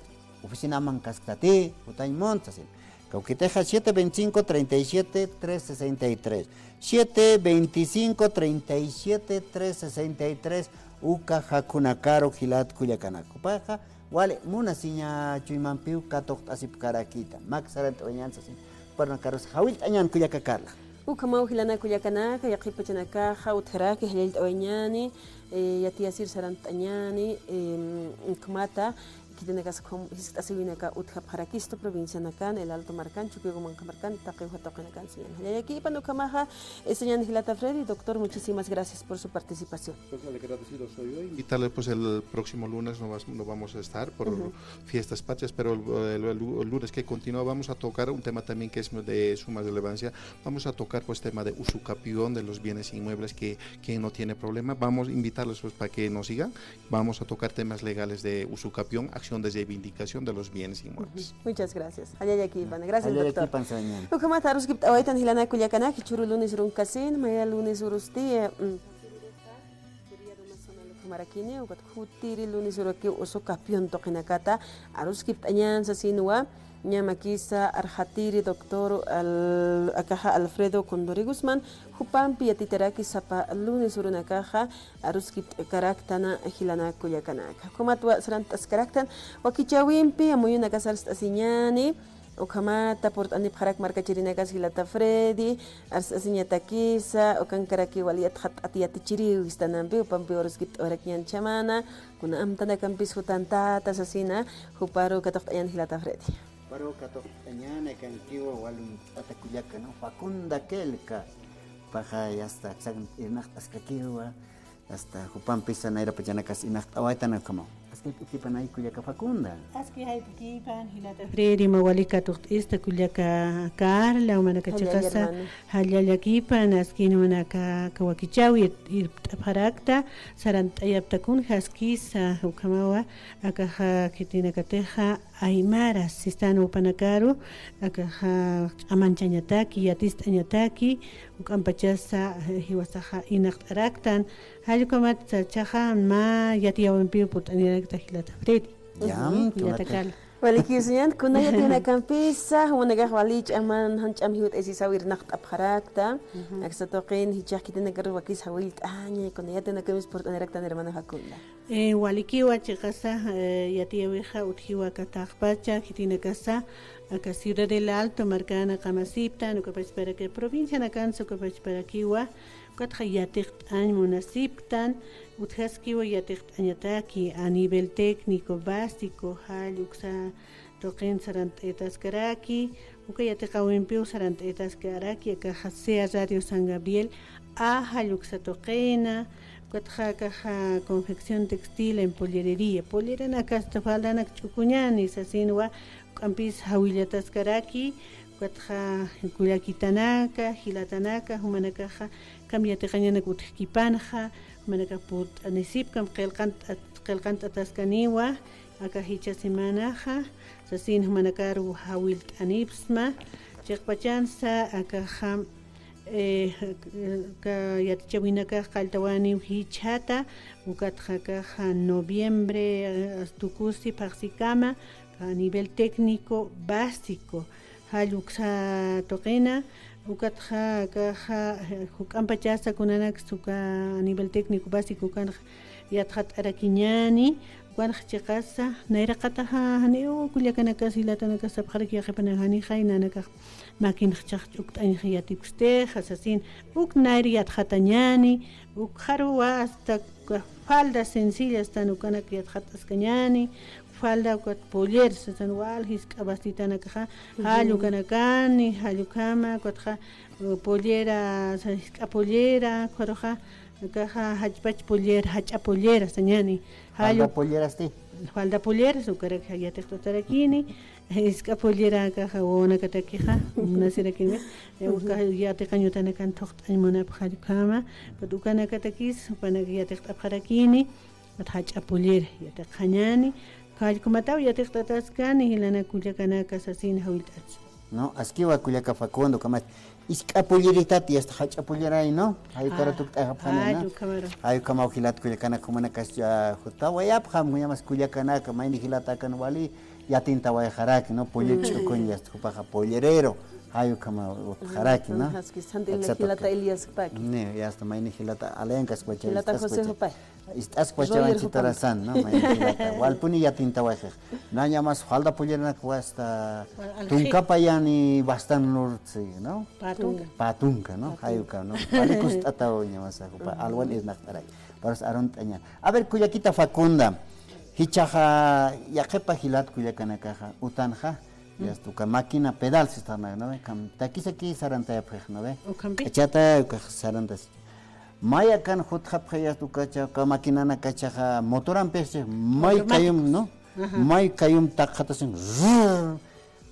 oficinaman kasktati, jutañ munt sasin. Kawkitixa siete veinticinco, treinta y siete, tres sesenta y tres. Siete veinticinco, treinta y siete, tres sesenta y tres, uka jakhunakaru jilat kullakanaka. Jupaxa, wali munasiña chuymampiw katuqt'asipkarakita. Mak sarant'awañäni sasin. Juparnakarus jawillt'añäni kullaka Carla. Ukhamaw jilanaka kullakanaka, yaqhip pachanakaxa utjaraki jallallt'awayañäni, eh, yatiyasir sarant'añäni, em, ukhamata, khitinakas ukham jiskt'asiwinaka utjapxarakistu provincianakan, El Alto markan, Chukiyawu manqha markan, taqi uka tuqinakan sañäni. Jallallakipan ukhamaxa, eh, sañäni jilata Freddy, doctor, muchísimas gracias por su participación. Pues el agradecido soy yo. Invitarle, pues, el próximo lunes no vas-, no vamos a estar por Ujú. fiestas patrias, pero el, el, el lunes que continúa vamos a tocar un tema también que es de suma relevancia. Vamos a tocar, pues, tema de usucapión de los bienes inmuebles, que quien no tiene problema. Vamos a invitarlos, pues, para que nos sigan. Vamos a tocar temas legales de usucapión, acción de reivindicación de los bienes inmuebles. Ujú. Muchas gracias. Jallallakipan. Gracias, doctor. Jallallakipan sañäni. Ukhamat aruskipt'awaytan jilanaka kullakanaka, jichhüru lunes urunkasin, maya lunes urusti, mm, Marakini, ukat jutiri lunes uraki usucapión tuqinakata aruskipt'añäni sasinwa, ñä makisa arxatiri doctor Al-, akaxa Alfredo Condori Guzmán, jupampi yatitaraki sapa lunes urunakaxa aruskipt'karaktana jilanaka kullakanaka. Ukhamatwa sarant'askaraktan, wakichäwimpi amuyunakas arst'asiñäni, ukhamata purt'anipxarak markachirinakas jilata Freddy, arst'asiñatakisa, ukankarakiw wali yatxatt'at yatichiriw jistanampi, jupampiw aruskipt'awayarakiñäni chhamana, kuna amtanakampis jutantäta sasina, juparu katuqt'añäni jilata Freddy. Juparu katuqt'añäni akankiwa wali uñt'ata kullaka, ¿no? Facunda Quelca, jupaxa yasta aksan irnaqt'askakiwa, hasta jupampisa nayra pachanakas irnaqt'awaytan ukhamaw. Aski jayp'ukipan kullaka Facunda. Aski jayp'ukipan jilata Freddy, mä wali katuqt'ista kullaka Carla, jumanaka chiqasa, jallallakipan, aski jumanaka aka wakichäwi irpt'apxarakta, sarant'ayapta kunjaskisa, ukhamawa, akaxa khitinakatixa, aymaras sistan jupanakaru, akaxa ch'amanchañataki, yatist'añataki, juk'ampachasa, eh, jiwasaxa irnaqt'araktan, jall ukhamat sachaxa mä yatiyäwimpiw purt'anirakta jilata Freddy. Ya, ujú, jilata Carla. Walikiw sañäni, kuna yatiyinakampisa, jumanakax wali ch'aman, jan ch'am jiwt'ayasisaw irnaqt'apxarakta, ujú, aksa tuqin, jichhax khitinakaru wakis jawillt'aña, kuna yatiyinakampis purt'aniraktan hermana Facunda. Eh, walikiwa chiqasa, eh, yatiyäwixa utjiwa aka taqpacha, khitinakasa, aka Ciudad del Alto markana qamasiptan, ukapachparak provincianakansa ukapachparakiwa, ukatxa yatiqt'añ munasiptan, utjaskiwa yatiqt'añataki a nivel técnico básico, jall uksa tuqin sarant'ayataskaraki, uka yatiqäwimpiw sarant'ayataskaraki, akaxa sea Radio San Gabriel, a jall uksa tuqina, ukatxa akaxa confección textil en pollerería, polleranakasta faldanak ch'ukuñäni sasinwa, juk'ampis jawillataskaraki, ukatxa kullakitanaka, jilatanaka, jumanakaxa, akham yatiqañanak utjkipanxa, jumanakax purt'anisipkam, qillqant-, qillqant'ataskaniwa, aka jichha semanaxa, sasin jumanakaru jawillt'anipsma, chiqpachansa, akaxa, eh, aka yatichäwinakax qalltawaniw jichhata, ukatxa akaxa noviembre, eh, tukusi phaxsikama, a nivel técnico básico, jall uksa tuqina, ukatxa akaxa, eh, juk'ampachasa kunanaksa uka a nivel técnico básico ukanxa yatxatt'arakiñäni, ukanxa chiqasa, nayraqataxa janiw kullakanakas jilatanakas sapxaraki yaqhipanakax janixay nanakax makinx chhaqch'ukt'añxa yatipkstixa sasin, uk nayr yatxatañäni, ukxaruwa hasta falda sencilla, hasta ukanak yatxataskañäni, falda ukat pollera, sasan wal jisk'a bastitanakaxa, ujú, jall ukanakani, jall ukhama, ukatxa, eh, pollera, sa-, jisk'a pollera, ukxaruxa, Akaxa jachpach pollera, jach'a pollera sañani. Falda pollerasti. Falda polleras, ukarak yatiqt'atarakini. Isk'a pollera akaxa wawanakatakixa, munasirakini. Uka yatiqañ utanakan thuqt'añ munapxañ ukhama. Ukanakatakis, jupanak yatiqt'apxarakini. Jach'a pollera yatiqxañani. Jallkumataw yatiqt'ataskani, jilanaka kullakanaka sasina jawillt'achu. No, askiwa kullaka Facundo, ukhama isk'a polleritat, yasta jach'a polleray, ¿no? Jay ukara tukt'ayxapxani, ¿no? Jay ukhamaru. Jay ukhamaw jilat kullakanaka, jumanakas jutawayapxam, juyamas kullakanaka, mayni jilatakan wali yatintawayxaraki, ¿no? Poller ch'ukuñ, yasta jupaxa pollerero, jay ukhamaw utjaraki, ¿no? Jilata Elias jupaki. Ni, yasta mayni jilata Alencas, jilata José jupay. Ist'askwachawan chitarasan, ¿no? Mayni jilata. Walpuni yatintawayxix. Nayamas falda polleranaka wasta tunkapa yani bastan lurtsi, ¿no? Patunka. Patunka, ¿no? Jay uka, ¿no? Wali kust'ataw ñamasa, jupa alwan irnaqt'aray. Paras arunt'aña. A ver, kullakita Facunda. Jichhaxa yaqhipa jilat kullakanakaxa, utanxa. Yasta uka máquina pedal sistarnak, ¿no ve? Kam takisaki sarantayapxix, ¿no ve? Ukampi. K'achata ukax sarantas. Mayakan jutxapxi yasta ukacha, uka maquinanakachaxa motorampixchi, may kayum, ¿no? May kayum taqxatasin, rrrr,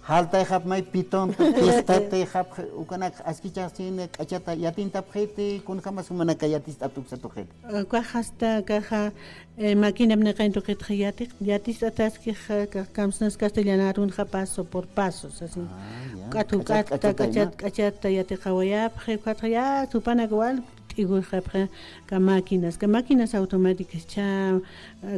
jaltayxap may pitonta, pistatayxapxi, ukanak askichaxsin, k'achata yatintapxiti, kunjamas jumanaka yatist'at uksatuxiti. Ukax hasta akaxa, eh, maquinap niqañ tuqitxa yatiq, yatist'ataskixa, ka-, kamsnas castellanarunxa paso por paso, sasin. Ah, ya. Juk'at, juk'at, k'achata, k'achata, k'achata yatiqawayapxi, juk'atxa ya, jupanak wal, t'ijuyxapxi, ka máquinas, ka máquinas automáticas, cha,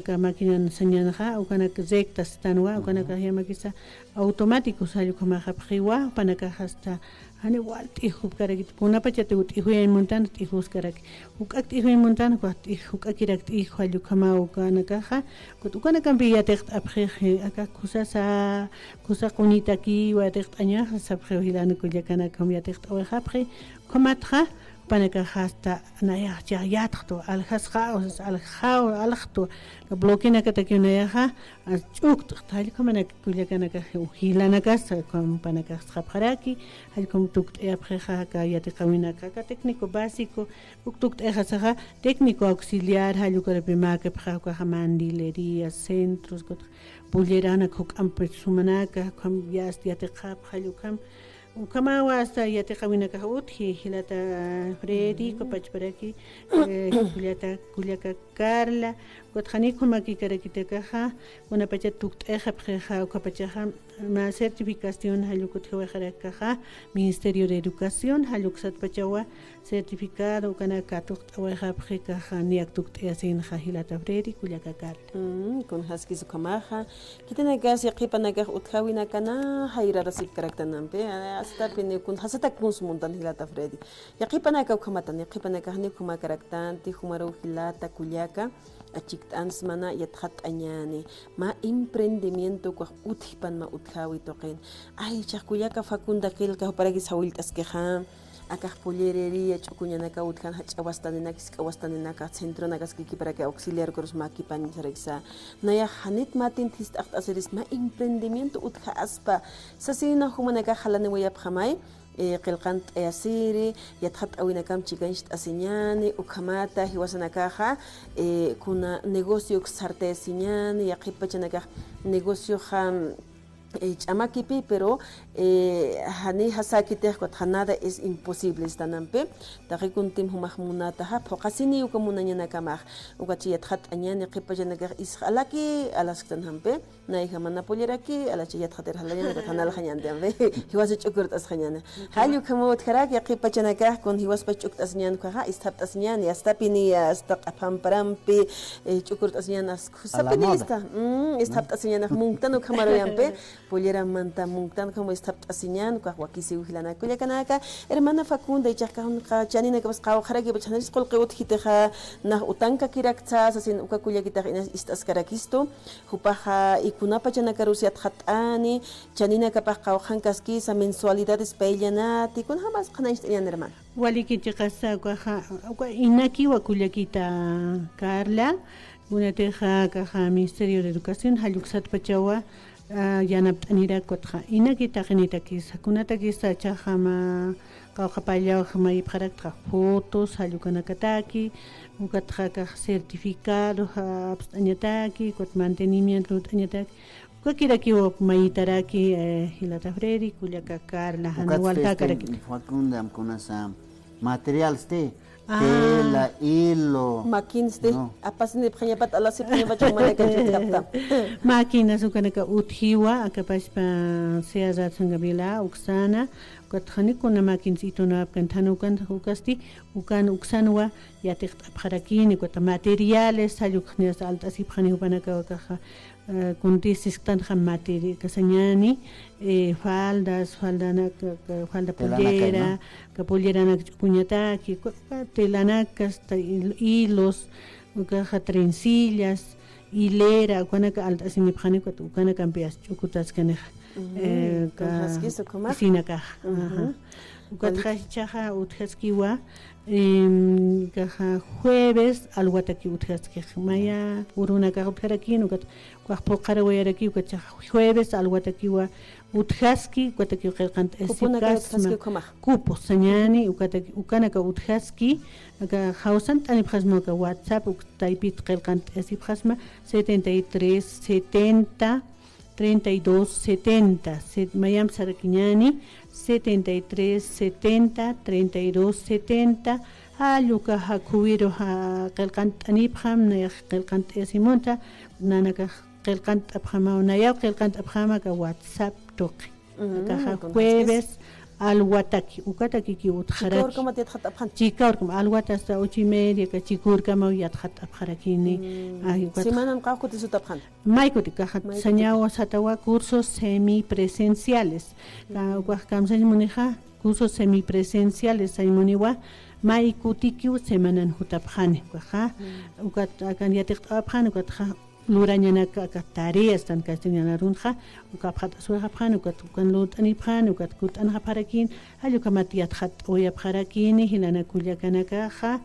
ka máquinan sañanxa, ukanak rectas tanwa, ukanak yamakisa, automáticos, jall ukhamaxapxiwa, jupanakax hasta, jani wal t'ijupkarakit, kunapachat t'ijuyay muntan, t'ijuskaraki. Juk'ak t'ijuyay muntan, juk'ak t'ij-, juk'akirak t'ij, jall ukhamaw ukanakaxa, kut ukanakampi yatiqt'apxix, aka kusasa, kusa qunitakiwa yatiqt'añaxa, sapxiw jilani kullakanakam yatiqt'awayxapxi, ukhamatxa, jupanakax hasta nayax yatxtu, aljasxa, o sea, aljaw, aljtu, bloquenakatakiw nayaxa, As ch'ukt'xt, jallk'amanak kullakanakax, jilanakasa, kampanakax sapxaraki, jallk'am tukt'ayapxixa, aka yatiqawinaka, aka técnico básico, uk tukt'ayxasaxa, técnico auxiliar, jall ukarapï mäkipxa, ukaxa mandilería, centros, kutxa polleranak, juk'ampi sumanaka, ukham yast yatiqapxa, jall ukham, Ukhamawa hasta yatiqawinakax utji, jilata Freddy, ukapachparaki, eh, kullata, kullaka Carla, ukatxa janiw ukhamakirakitakaxa, kunapachat tukt'ayxapxixa, ukapachaxa, mä certificación jall uk utjawayxarakaxa, Ministerio de Educación, jall uk satpachawa, certificado, ukanak katuqt'awayxapxi, ukaxa niyak tukt'ayasinxa, jilata Freddy, kullaka Carla. Mm, kunjaskis ukhamaxa. Khitinakas yaqhipanakax utjäwinakana jayrarasipkaraktanampi, a-, astapini kun, jasatak kuns muntan jilata Freddy. Yaqhipanaka ukhamatan, yaqhipanakax janiw ukhamakaraktanti, jumaruw jilata kullaka, achikt'ans mana yatxatt'añäni, mä emprendimiento ukax utjpan mä utjäwi tuqin. Ay, jichhax kullaka Facunda qillqa juparakis jawillt'askixa. Akax pollerería ch'ukuñanakaw utjan jach'a wastaninak, jisk'a wastaninak, centronakaskiki para que auxiliar ukarus mäkipañ sarakisa. Nayax janit mä tinthist'axt'asiris mä emprendimiento utjaspa. Sasina jumanakax jalaniwayapxamay, eh, qillqant'ayasiri, yatxatt'äwinakamp chikañcht'asiñäni, ukhamata jiwasanakaxa, eh, kuna negocio uk sartayasiñäni, yaqhipachanakax negocioxa, eh, ch'amakipi, pero, eh, jani jasäkitix kutxa nada es imposible istanampi. Taqi kuntim jumax munataxa, phuqasini uka munañanakamax. Ukatchi yatxatt'añäni, qhipachanakax isx alaki alasktanampi. Nayja mana polleraki, alachi yatxatir jalañäni, kutxa naljañänti ampi. Jiwasa ch'ukurt'asxañäni. Jall ukhamaw utjaraki, qhipachanakax kun jiwaspa ch'ukt'asiñän ukhaxa, isthapt'asiñän, yastapini, asta q'aphamparampi, eh, ch'ukurt'asiñän, as Kusapinista, mm, isthapt'asiñänax munktan ukhamaruyampi, polleramanta munktan ukham isthapt'asiñän, ukax wakisiw jilanaka kullakanaka, hermana Facunda, jichhax kax chaninakapas qawqharaki, jichhax janiris qullqi utjitixa, nax utankakirakta, sasin uka kullakitax inas ist'askarakistu, jupaxa, y kunapachanakarus yatxatt'ani, chaninakapax qawqhankaskisa, mensualidades payllanati, kunjamas qhanañcht'añän, hermana. Waliki chiqasa, ukaxa, uka inakiwa kullakita Carla, kunatixa, akaxa Ministerio de Educación, jall uk satpachawa, Ah, yanapt'anirak ukatxa, inaki taqinitakisa, kunatakisa chaxa mä qawqhapallaw mayipxarakta fotos, jall ukanakataki, ukatxa akax certificado, ja, apst'añataki, ukat mantenimiento lurt'añataki, ukakirakiw mayitaraki, eh, jilata Freddy, kullaka Carla, jani waljakaraki. Facunda, kunasa materialsti, ah, tela, hilo. Maquinsti, no. Apasinipxañapat, alasipxañapat, chumanakan chutjapta. Máquinas ukanaka utjiwa, akapachpa sea Ratsan Gabriela, uksana, ukat jani kuna máquinas itunapkan, than ukan, ukasti, ukan uksanwa, yatiqt'apxarakini, ukat materiales, jall ukxnias alt'asipxani jupanaka akaxa, eh, kuntis sisktanxa materi-, kasañani, eh, faldas, faldanaka, ka-, falda pollera, ¿no? Ka polleranak ch'ukuñataki, ku-, ka telanakas, ta hil-, hilos, ukaxa trencillas, hilera, ukanaka alt'asinipxani, ukat ukanakampias ch'ukutaskanixa. Ujú, eh, ka kunjaskis ukhamax. Isinakaxa. Ujú. Ajá. Ukatxa jichhaxa utjaskiwa, em, kaxa jueves alwataki utjaskix. Maya urunakax utjarakin, ukat ukax phuqharawayaraki, ukat jichhaxa jueves alwatakiwa utjaski, ukatakiw qillqant'asipkasma. Cuponaka utjaski ukhamax. Cupo sañani, ukataki, ukanaka utjaski, aka jawsant'anipxasma aka WhatsApp, uk taypit qillqant'asipxasma, setenta y tres setenta, treinta y dos setenta, set-, mayamp sarakiñani, setenta y tres setenta, treinta y dos setenta, jall uka jakhuwiru ja-, qillqant'anipxam, nayax qillqant'asimunta, nanakax qillqant'apxamaw, nayaw qillqant'apxam aka WhatsApp tuqi. Ujú, akaxa jueves, alwataki, ukatakikiw utxaraki. Chika urkamat yatxat'apxan. Chika urkam, alwata hasta ocho y media, ka chika urkamaw yatxat'apxarakini. Mm, ay, ukat semanan qawqhutisutapxan. May kuti, kaxa sañawa satawa cursos semipresenciales. Ka, ukax kamsañ munixa, cursos semipresenciales sañ muniwa, may kutikiw semanan jutapxani, ukaxa. Ukat akan yatiqt'awapxani, ukatxa lurañanaka aka tareas tan castellan arunxa, uka apxat'aswayxapxani, ukat ukan lurt'anipxani, ukat kurt'anxapxarakin, jall ukhamat yatxat'awayapxarakini, jilanak kullakanakaxa,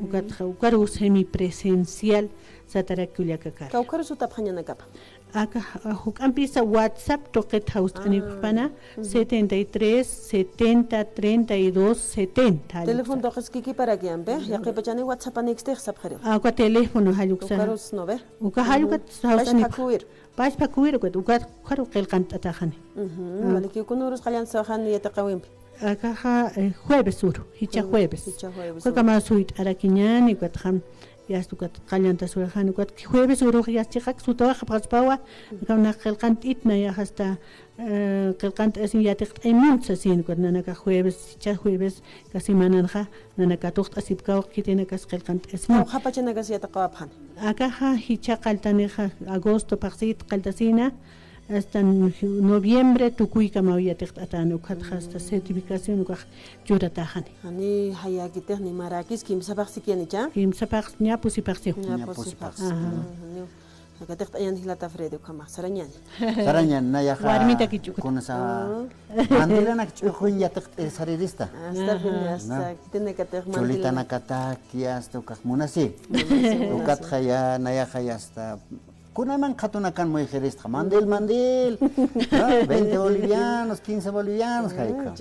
ukatxa, ukaru semipresencial, satarak kullakakar. Kawkharu sutapxañanakapa. Aka, a, juk'ampisa WhatsApp tuqit jawst'anipxpana, setenta y tres, setenta, treinta y dos, setenta. Teléfono tuqiskikiparakiampi, yaqipachani WhatsApp anikstix sapxiri. Aka teléfono jall uksa. Ukarus, ¿no ve? Uka jall ukat jawst'anipxa. Pachphakuwir. Pachphakuwir ukat, ukat, ukaru qillqant'ataxani. Ujú, ah, walikiw kunürus qallansaxani yatiqawimpi. Akaxa, eh, jueves uru, jichha jueves. Jichha jueves uru. Ukakama suyt'arakiñani, ukatxam, yasta ukat qallantaswayxani, ukat jueves urux yasta chiqak sutawaxapxaspawa, ukham nax qillqant'it nayax hasta, eh, qillqant'asin yatiqt'aymut sasin, ukat nanaka jueves, jichha jueves, ka semananxa, nanaka tuqt'asipkaw, khitinakas qillqant'asmun. Kawkhapachanakas yatiqawapxan. Akaxa jichha qalltanixa, agosto phaxsit qalltasina, hasta noviembre tukuykamaw yatiqt'atani, ukatxa hasta certificación ukax churataxani. Jani jayäkitix ni maräkis, kimsa phaxsikiñänicha? Kimsa phaxs, ña pusi phaxsiw. Ña pusi phaxsiw. Ajá. Ujú, ña. Akatix t'añan jilata Freddy ukhamax, sarañäni. Sarañäni, nayaxa. Warmitaki ch'ukuta. Kunasa. Mandilanak ch'uxuñ yatiqt'ir sarirista. Hasta fin, hasta khitinakatix mandil. Chulitanakataki, hasta ukax munasi. Munasi, munasi. Ukatxa ya, nayaxa ya hasta Kunayman qhatunakan muyxiristxa, mandil, mandil, ¿no? Veinte bolivianos, quince bolivianos, jayka.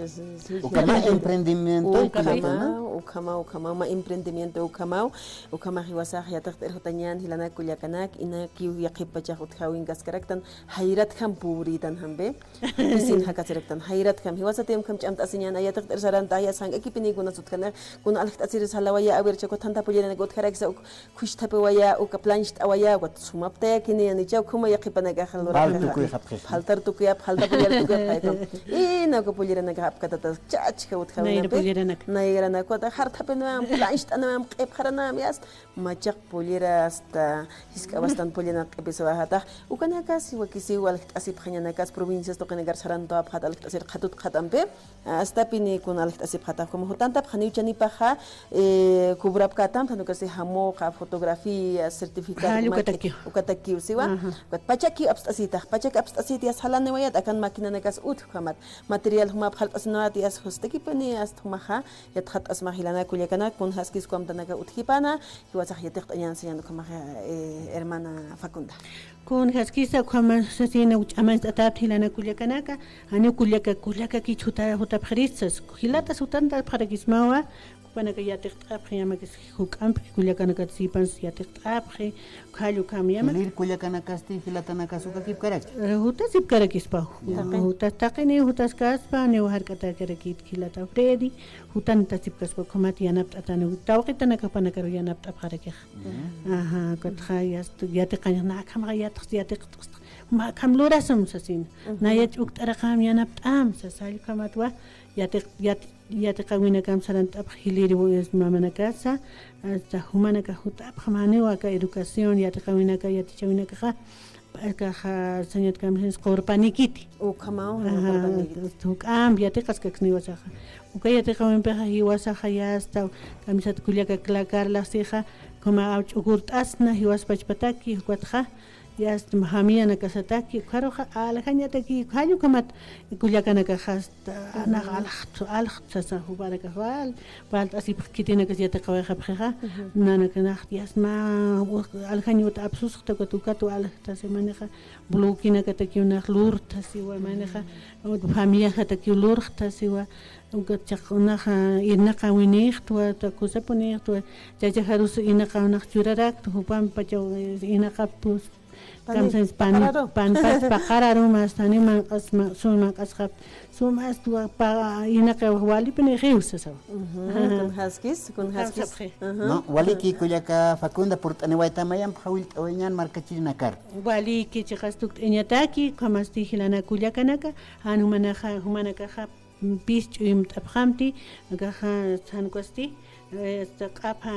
Ukhama emprendimiento, ukhama, ukhama, ukhama, mä emprendimiento ukhamaw, ukhama jiwasax yatiqt'ir jutañän jilanak kullakanak, inakiw yaqhip pachax utjäwinkaskaraktan, jayratjam pubritan jampi, isin jakasiraktan, jayratjam, jiwasatï ukham ch'amt'asiñän, yatiqt'ir sarantax, yasta jank'akipinï kunas utjkanax, kuna aljt'asir salawaya, a ver, chaku thanta pulliranak utjaraksa, uk, Khuchthapiwaya, uka plancht'awaya, ukat sumaptayakini, yanicha, ukhama yaqhipanakax lurapxi. Palta tukuyxapxi. Paltar tukuyap, palta pullar tukuyap, jaypam. Ina uka pulliranakax apkatata chachka utjawinapï. Nayra pulliranak. Nayranak, ukat jarthapinam, plancht'anam, q'ipxaranam, yasta. Machaq pullira hasta, jisk'a bastan pulliranak q'ipisiwayxataq. Ukanakas, wakisiw aljt'asipxañanakas, provincias tuqinakar sarantawapxat, aljt'asir qhatut qhatampi. Astapini kuna aljt'asipxataq, como jutantap janiw chanipaxa, eh, cobrapkatam, jan ukasti jamuqa, fotografía, certificado, jall ukataki. Ukataki. Siwa, ajá, ukat pachaki apst'asitax, pachaki apst'asita yas jalaniwayat, akan maquinanakas utj ukhamat. Material jumap jalt'asinawayat yas justakipuni, asta jumaxa, yatxat'asma jilanaka kullakanaka, kunjaskis ukham amtanaka utjipana, jiwasax yatiqt'añän sañän ukhamaxa, eh, hermana Facunda. Kunjaskisa ukhama sasina ch'amañcht'atäpxta jilanaka kullakanaka, janiw kullaka, kullaka kichhuta jutapxirista sas, jilatas jutantapxarakismawa, jupanaka yatiqt'apxi, yamakis juk'ampi kullakanakat sipan yatiqt'apxi, ukhalla ukham yama. Jilïr kullakanakasti jilatanakas ukakipkaraki. Eh, jutasipkarakispa. Ya. Jutas taqini, jutaskaspa, niw jark'atakarakit jilata Freddy, jutantasipkaspa, ukhamat yanapt'atani, tawqitanakapanakaru yanapt'apxarakix. Mm. Ajá, ukatxa yast-, yatiqañax, na akhamaxa yatiq-, yatiqt'asta. Ma akham lurasam sasina. Ujú. Naya ch'ukt'araqam yanapt'am, sas jall ukhamatwa, yatiq-, yat-, yatiqawinakam sarant'apx jilïr mamanakasa, asta jumanaka jutapxam janiw aka educación, yatiqawinaka, yatichäwinakaxa, akaxa, sañat kamisas qurpanikiti. Ukhamaw, ajá, qurpanikiti. Juk'amp yatiqaskaksniwasaxa. Uka yatiqawimpixa jiwasaxa yasta, kamisat kullaka Cla-, Carlasixa, ukhama ch'ukurt'asna jiwas pachpataki, ukatxa, yasta, jamiyanakasataki, ukharuxa aljañataki, jall ukhamat kullakanakaxasta, nax aljt'u, aljt'u sasa, jupanakax wal, walt'asipx khitinakas yatiqawayxapxixa, ujú, nanakanax yasma, aljañ uta apsusxta, ukat ukat aljt'asi, manixa, bloquenakatakiw nax lurtasiwa, manixa, familiajatakiw lurtasiwa, ukat chaq naxa, irnaqawinixtwa, ta kusapunixtwa, chachajarus irnaqaw nax churaraktwa, jupampi pachaw, eh, irnaqapus, Pani, kamsans pani, paqararu. Pan, pas, paqararu, mas, tani manq'as, ma-, sum manq'asxap, sum astu, pa, irnaqaw walipini jiw sasaw. Ujú, kunjaskis, kunjaskis. Ajá. No, waliki kullaka Facunda purt'aniwayta mayamp jawillt'awayañän markachirinakar. Waliki chiqas tukt'ayañataki, ukhamasti jilanaka kullakanaka, jan jumanaxa, jumanakaxa, pis ch'uyumt'apxamti, akaxa, jan ukasti, eh, q'apha,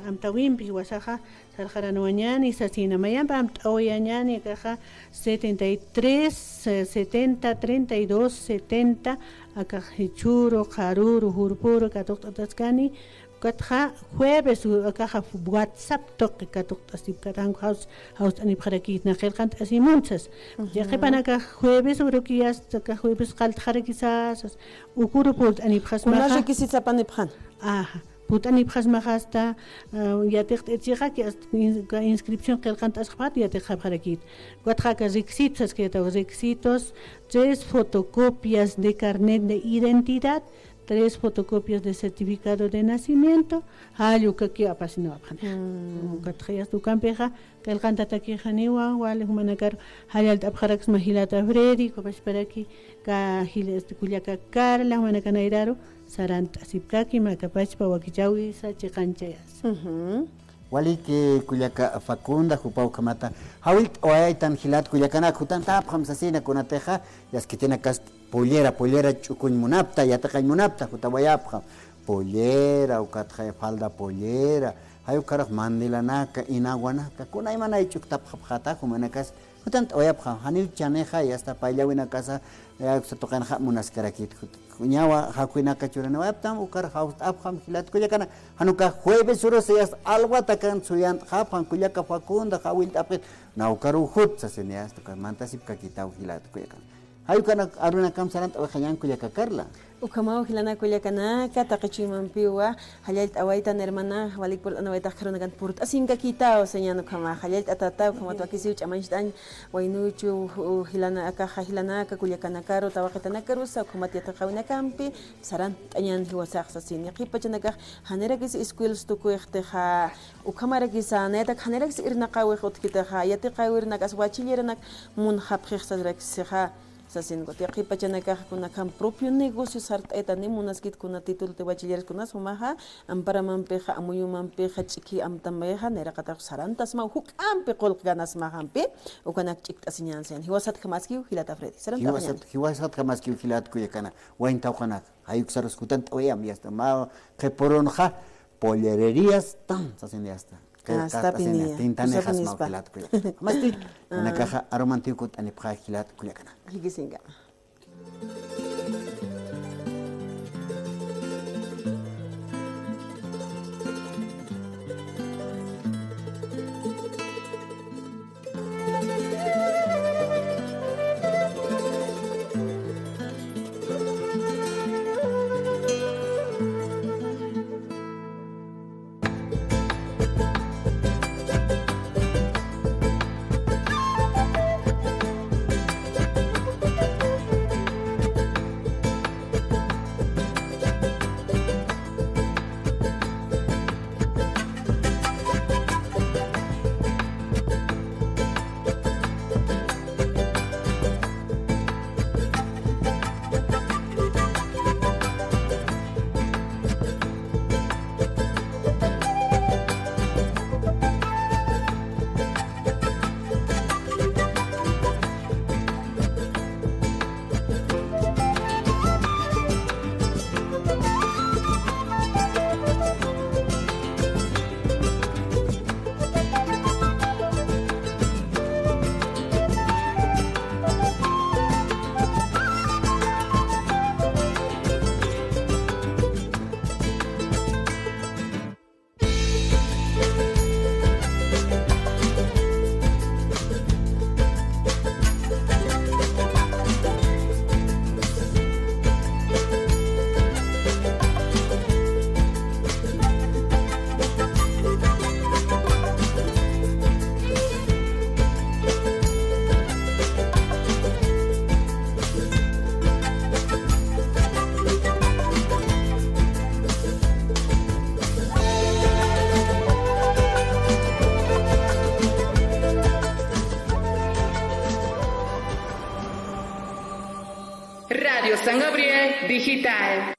amtawimpi jiwasaxa, sarxaraniwayañäni, sasina mayamp amt'awayañäni, akaxa, setenta y tres, eh, setenta, treinta y dos, setenta, akax jichhüru, qharüru, jurpüru katuqt'ataskani, ukatxa jueves, u-, akaxa WhatsApp tuqi katuqt'asipkata, jan ukax jaws-, jawst'anipxarakïtna, qillqant'asimuntsa sas. Ujú. Yaqhipanakax jueves uruki yasta, akax jueves qalltxarakisa sas, uküru purt'anipxasmaxa. Kuna requisito apanipxan. Ajá. Purt'anipxasmaxa asta, ah, yatiqt'itchixaki asta ins-, ka inscripción qillqant'asxapxat yatiqxapxarakït. Ukatxa aka requisitos, saskayataw requisitos, tres fotocopias de carnet de identidad, tres fotocopias de certificado de nacimiento, jall ukaki apasinawapxani. Mm. Ukatxa yasta ukampixa, qillqantatakixaniwa, wali jumanakar jallallt'apxaraksma jilata Freddy, ukapachparaki, ka jil-, este, kullaka Carla, jumanaka nayraru, sarant'asipkaki, makapachpa wakichäwisa, chiqanchayasa. Ujú. Waliki kullaka Facunda, jupaw ukhamata jawillt'awaytan jilat kullakanak, jutantapxam sasina kunatixa, yasta khitinakas pollera, pollera ch'ukuñ munapta, yatiqañ munapta, jutawayapxam. Pollera, ukatxa falda pollera, jay ukharux mandilanaka, inawanaka, kunaymanay ch'uktapxapxata, jumanakas, jutant'awayapxam, janiw chanixa, yasta payllawinakasa, ya, uksa tuqinxa munaskarakit, jut-, ñawa, jakwinaka churaniwayaptam, ukar jawst'apxam, jilat kullakana, jan ukax jueves urusa, yasta alwatakan suyant'xapxam, kullaka Facunda, jawillt'apxit, na ukaru jut, sasini, yasta, ukar mantasipkakitaw, jilat kullakana. Jay ukanak arunakam sarant'awayxañän kullaka Carla. Ukhamaw jilanaka kullakanaka, taqi chuymampiwa, jallallt'awaytan hermana, walik purt'anawaytax karunakan purt'asinkakitaw, sañän ukhama, jallallt'atata, ukhamat wakisiw ch'amañcht'añ, waynuchu, u, jilanaka, jilanaka, kullakanakaru, tawaqitanakarusa, ukhamat yatiqawinakampi, sarant'añän jiwasax sasin. Yaqhip pachanakax, janirakis escuelas tukuyxtixa, ukhamarakisa, nayatak janirakis irnaqawix utjkitixa, yatiqawirnakas, bachilleranak munxapxix sasirakixa, sasin, ukat yaqhip pachanakax kunakam propio negocio sart'aytani munaskit kuna título de bachilleres kunas jumaxa, amparamampixa, amuyumampixa, ch'iki amtampixa, nayraqatax sarantasmaw, juk'ampi qullqi ganasmaxampi, ukanak ch'ikt'asiñän sañän. Jiwasatjamaskiw, jilata Freddy. Sarant'awayañäni. Jiwasat-, jiwasatjamaskiw, jilat kullakana, wayn tawqanak. Jay uksarus jutant'awayam, yasta, mä qhipürunxa, pollererías, tan, sasin, yasta. Hasta pinilla. Tintanixas mä jilat kullakana. Masti, nanakaxa arumantiw kutt'anipxä jilat kullakana. Jikisinkama. San Gabriel Digital.